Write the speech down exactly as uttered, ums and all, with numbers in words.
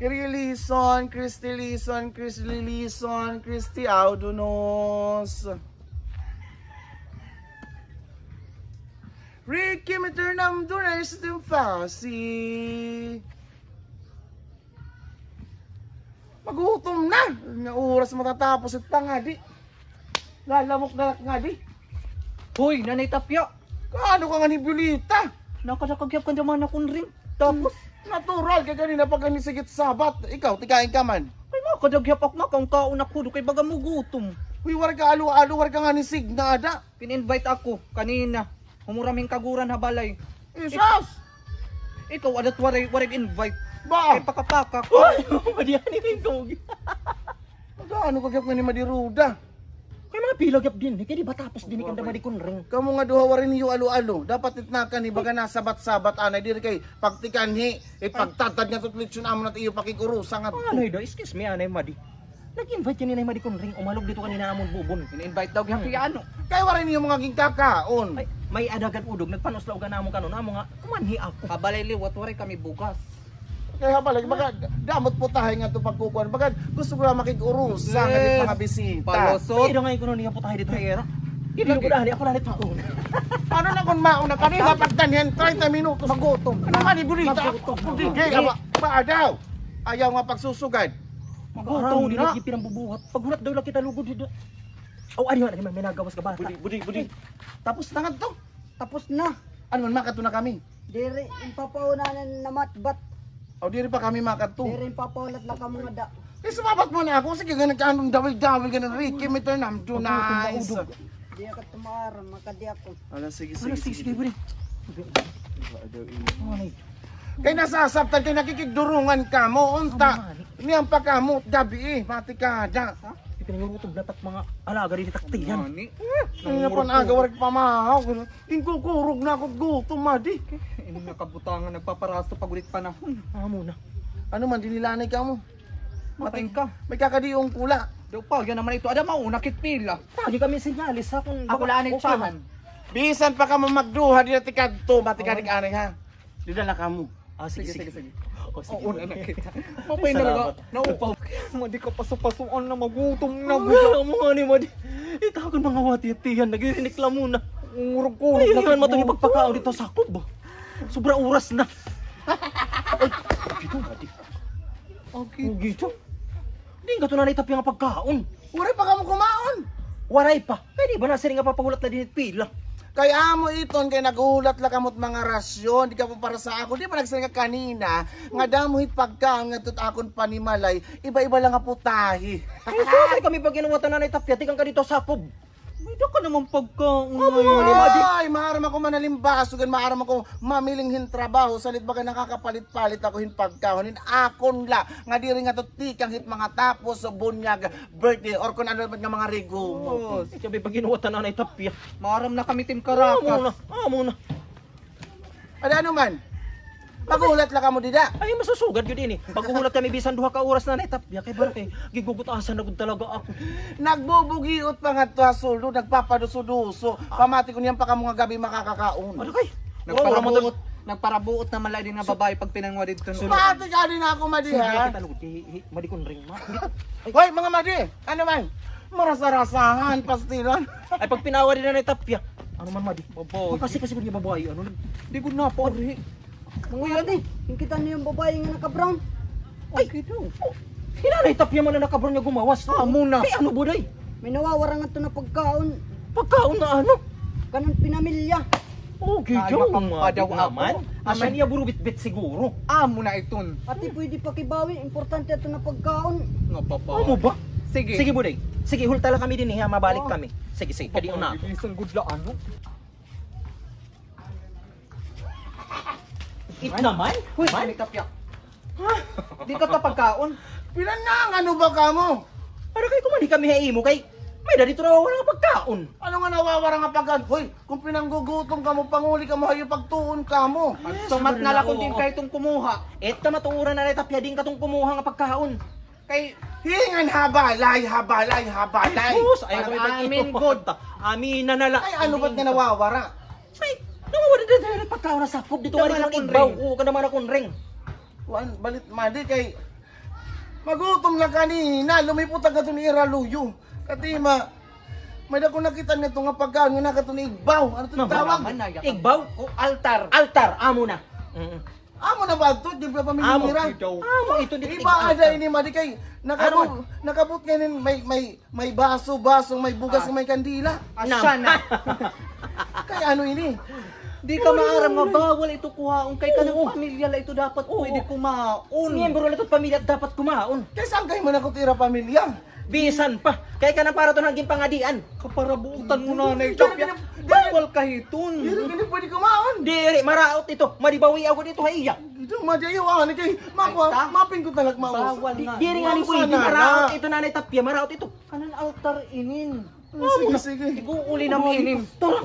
Kiri Lison, Christy Lison, Christy Lison, Christy Audunos. Ricky Miternam Dunes Timfasi. Magutom na. Nga oras matatapos it pangadi. Lalamok na ngadi. Hoy, Nanay Tapya. Kaano ka ngani, Violeta? Nakadakag gihap kan daman akon ring. Tapos? Natural kay ganina pa gani sigit sabat. Ikaw, tikain ka man. Ay, makadagyap ak makaon-kaon ako do kay baga magutom. Uy, waray ka alo-alo, waray ka ngani signa ada. Pin-invite ako kanina. Humura mi hin kaguran ha balay. Isus! Ikaw, adat waray, waray invite. Ba? Kay pakapakak. Uy! Madiani rin ko. Mag-ano ka gyap nga ni Madi Ruda? Kay mga pila gyap din, kay di ba tapos din kan Madi Kunring? Kamo nga duha waray niyo alo-alo. Dapat itnakan ni baga nasabat-sabat anay diri kay pagtikanhi, ipagtatad nga tutlit yun amo na iyo pakig-urusa nga. Anay daw, excuse me, anay Madi. Nag-invite kanina hi Madi Kunring, umalog dito kanina amon bubon. In-invite daw gihapon ano. Kay waray niyo mga ginkakaon. Ay, may adagan udog, nagpanusla uga namo kanon, amo nga, kumanhi ako. Kabalay liwat, waray kami bugas. Kay ha balay, baga, damot putahe nga ito pagkukuan. Baga, gusto ko lang makig-urusa nga di mga bisita. Palusot. Pwede nga kuno niya putahe dito, Hera. Hindi ko dali, ako lang ito mauna. Ano na kung mauna kami, mapagdanhan, treinta minutos. Magutom. Ano man, ibulita? Magutom. Hindi, kaya ba, ba daw? Ayaw nga pagsusugad. Magutom na. Pinambubuhat. Paghulat daw lang kita lugod dito. Aw, ano nga, may nagawas ka bata. Budi, budi, budi. Tapos na nga to. Tapos na. Ano man, makadto na kami. Diri, in papauna na namatbat. Aw, diri pa kami makadto. Diri, in papaulat la kamo ngada. Eh, sumabat mo na ako. Sige, ganun ka, anong dawil-dawil, ganun, Ricky, may turnam, Dunay. Di ako tumaram, makadi ako. Ala, sige, sige, sige, sige. Kay nasasabtan, kay nakikigdurungan kamo, unta. Niyan pa kamo, gabi eh, matikada. Ipinangurutob na tak mga alaga dito taktihan. Ano na pan aga, waray pamahaw. Ginkukurog na ako gutom, Madi. Ini nga kabutangan, nagpaparaso pag ulit panahon. Amo na. Ano man, dinilanay ka mo? Mating ka. May kakadiong kula. Daw pa, yan naman ito. Ada mauna kit pila. Lagi kami sinyalis, ha, kung ako lang ito. Bisan pa kamo magduha, di na tikadto, matikadik anay, ha? Dida na kamo. Ah, sige, sige, sige. O, sige, una na kita. Mapay na lang. Naupaw. Madi ka paso-pasoan na, magutom na. Wala mo nga ni Madi. Itagon mga wati-tihan, nagirinik lang muna. Urog ko. Ay, yan matang ipagpakaon dito sa sakob ba? Sobra oras na. Ay, dito, Madi. Okay. Dito. Di nga ito na naitap yung pagkaon. Waray pa kamo kumaon? Waray pa. Kay di ba nasiring nga papahulat na dinhi pila? Kay amo iton kay naghuhulat la kamo't mga rasyon, di ka pa para sa ako. Di ba nagsiring ka kanina nga damo hit pagkaon ngadto't akon panimalay, iba-iba lang nga putahe. Ay, sorry kami pag inuwatan na itapya, tikang ka dito sakob. May da ka naman pagkaon. Ay, maaram ako manalimbaso, gan maaram ako mamiling hin trabaho, salit baga nakakapalit-palit ako hin pagkaon, hin akon la, nga diri nga to tikang hit mga tapos, bunyag, birthday, or kun ano man nga mga rigumo. Siya may pag-inuwatan na itapya. Maaram na kami, Team Caracas. Amo na, amo na. Ada ano man? Maghulat la kamo dida. Ay, masusugad yun ini. Paghulat kami bisan duha ka oras na naitapya kay barkay. Gigugutasan na gud talaga ako. Nagbubugiot pa ngadto ha sulod, nagpapaduso-duso. Pamati ko niyan pa kamo nga gabi makakakaon. Ano kay? Nagparabuot, nagparabuot naman la din nga babae pag pinangwa dito. Pati ka din ako, Madi, ha? Madi Kunring, ma. Hoy, mga Madi! Ano man? Marasa-rasahan, pastilan. Ay, pag pinawa din na tapya. Ano man, Madi? Babae. Kasi, kasi kung babae, ano? Di gud na, pare. Mga Madi, yung kita niyo yung babae nga naka-brown. Ay, kita. Hinanay tapya man na naka-brown nga gumawas. Amo na. Ay, ano, buday? May nawawara nga ito na pagkaon. Pagkaon na ano? Kanan pinamilya. Okay, Joe. Padaw naman. Asya niya burubitbit siguro. Amo na iton. Ate, pwede pakibawi. Importante ito na pagkaon. Nga papa. Amo ba? Sige. Sige, buday. Sige, hulta la kami dinhi, ha. Mabalik kami. Sige, sige. Kadi una. Isang gudlaan, no? It naman? Hoy, man? Kami tapya. Ha? Di ka ta pagkaon? Pinanang ano ba kamo? Para kay kumani kami ha imo kay may dadi to nawawara nga pagkaon. Ano nga nawawara nga pagkaon? Hoy, kung pinanggugutom kamo, panguli kamo, hayo pagtuon kamo. Pagsumat na la kung din kay itong kumuha. Et ka matuuran na la tapya din ka itong kumuha nga pagkaon. Kay hingan habalay, habalay, habalay. Sus, ay, amin gud. Amin na na la. Ay, ano ba't nga nawawara? Ay, Nawawala na diri pagkaon na sakop dito. Kadama na akon ring. Oo, kadama na akon ring. Kuan, balit, Madi, kay magutom na kanina, lumipot na kato ni ira luyo. Katima, may dako nakita nga to nga pagkaon nga nakato ni igbaw. Ano to tawag? Igbaw? O altar. Altar, amo na. Mm. Amo na ba to? Di ba pamilya nira? Amo ito, di iba ada ini, Madi, kay nakabot, nakabot ngayon may, may May baso, baso, may bugas, may kandila. Asya na. Kay ano ini? Di ka maaram nga bawal ito kuhaon kay kanan pamilya la ito dapat pwede kumaon. Miyembro la ito pamilya dapat kumaon. Kay sangkay man ako tira pamilya. Bisan pa. Kay kanan para to naging pangadian. Kaparabuutan mo, Nanay Tapia. Bawal ka hiton. Diri kini pwede kumaon. Diri, maraot ito. Madibawi ako dito ha iya. Ito, madi, ayaw, ani kay makuha, mapingkot na lang maus. Bawal na. Diri nga ni pwede, maraot ito, Nanay Tapia, maraot ito. Kanan altar inin. Sige, sige. Iguuli na mo inin. Tara.